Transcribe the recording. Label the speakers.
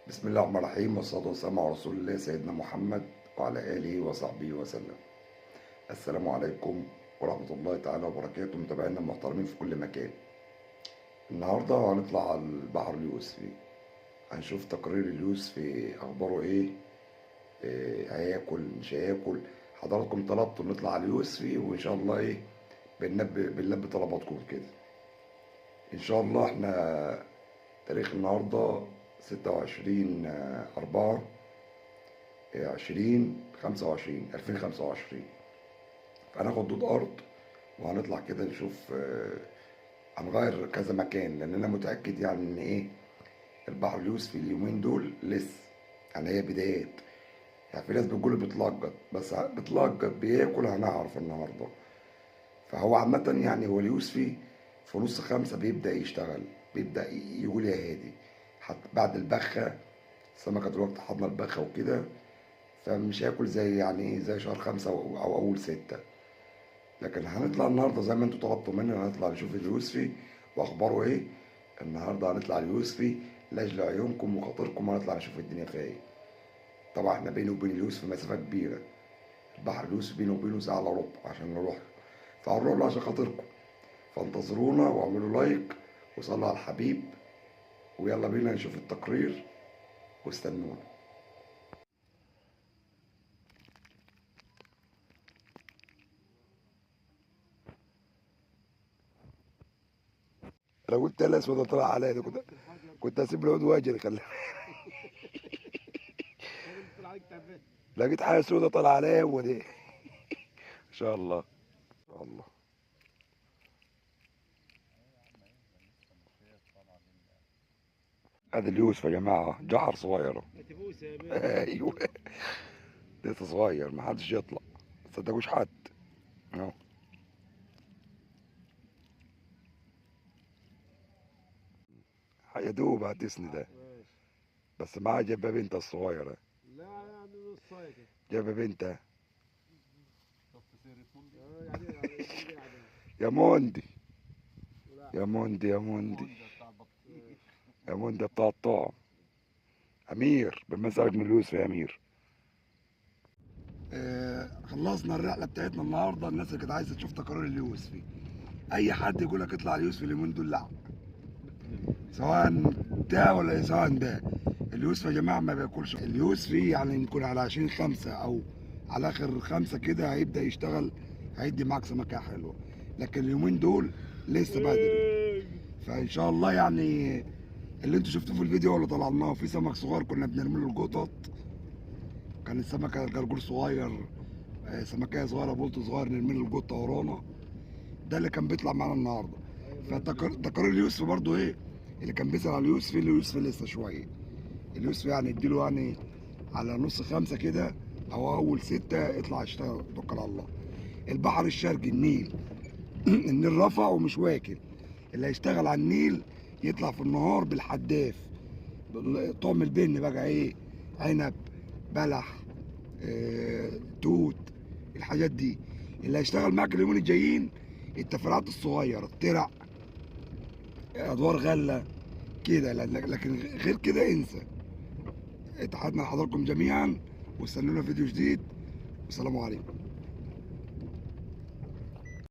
Speaker 1: بسم الله الرحمن الرحيم، والصلاة والسلام على رسول الله سيدنا محمد وعلى آله وصحبه وسلم. السلام عليكم ورحمة الله تعالى وبركاته، متابعينا المحترمين في كل مكان. النهاردة هنطلع على البحر اليوسفي، هنشوف تقرير اليوسفي أخباره إيه، هياكل مش هياكل. حضراتكم طلبتوا نطلع على اليوسفي، وإن شاء الله إيه بنلبي طلباتكم كده إن شاء الله. إحنا تاريخ النهاردة 26/4/2025 2025. فهناخد دود أرض وهنطلع كده نشوف، هنغير كذا مكان، لأن أنا متأكد يعني إن إيه البحر اليوسفي اليومين دول لسه يعني هي بدايات. يعني في ناس بتقول بتلقط، بس بتلقط بياكل هنعرف النهارده. فهو عامة يعني هو اليوسفي في نص خمسة بيبدأ يشتغل، بيبدأ يقول يا هادي، حتى بعد البخة السمكة دلوقتي حضنا البخة وكده، فمش هياكل زي يعني ايه زي شهر خمسة أو أول ستة. لكن هنطلع النهارده زي ما انتوا طلبتوا مننا، هنطلع نشوف اليوسفي وأخباره ايه. النهارده هنطلع اليوسفي لأجل عيونكم وخاطركم، هنطلع نشوف الدنيا فيها ايه. طبعا احنا بينه وبين اليوسفي مسافة كبيرة، البحر اليوسفي بينه وبينه ساعة إلا ربع عشان نروح له، فهنروح له عشان خاطركم. فانتظرونا واعملوا لايك وصلوا على الحبيب، ويلا بينا نشوف التقرير واستنونا. لو قلت الاسود طلع عليا ده كنت هسيب العود واجري. خلي لقيت حاجة سودة طالعه عليا هو دي. ان شاء الله ان شاء الله. ادي اليوسف يا جماعة، جحر صغير. ايوه لسه صغير، ما حدش يطلع، ما تصدقوش حد. اهو يا دوب هتسند ده، بس معاه جايبه بنت الصغيرة.
Speaker 2: لا يعني نص كده
Speaker 1: جايبه بنت. يا موندي يا موندي يا موندي يا موندي بتاع الطعم. امير بنسالك من اليوسف يا امير. خلصنا الرحلة بتاعتنا النهارده. الناس اللي كانت عايزه تشوف تقارير اليوسفي، اي حد يقول لك اطلع اليوسفي اليومين دول لا، سواء ده ولا سواء ده. اليوسفي يا جماعة ما بياكلش. اليوسفي يعني يمكن على 20/5 او على اخر 5 كده هيبدا يشتغل، هيدي معاك سمكة حلوة، لكن اليومين دول لسه بدري. فان شاء الله يعني اللي انتوا شفتوه في الفيديو اللي طلعناه في سمك صغير كنا بنرمي له القطط، كان السمكة جرجور صغير، سمكيه صغيرة بولت صغير نرمي له القطة ورانا، ده اللي كان بيطلع معانا النهارده. فتقارير اليوسف برضو ايه اللي كان بيسال على اليوسفي، اليوسفي لسه شوية. اليوسفي يعني اديله يعني على نص خمسة كده او اول ستة اطلع اشتغل توكل على الله. البحر الشرقي النيل النيل رفع ومش واكل، اللي هيشتغل على النيل يطلع في النهار بالحداف، طعم البن بقى ايه، عنب، بلح، توت، الحاجات دي. اللي هيشتغل معاك اليومين الجايين التفرعات الصغيرة، الترع، ادوار غله كده، لكن غير كده انسى. اتحدنا لحضراتكم جميعا، واستنونا فيديو جديد، والسلام عليكم.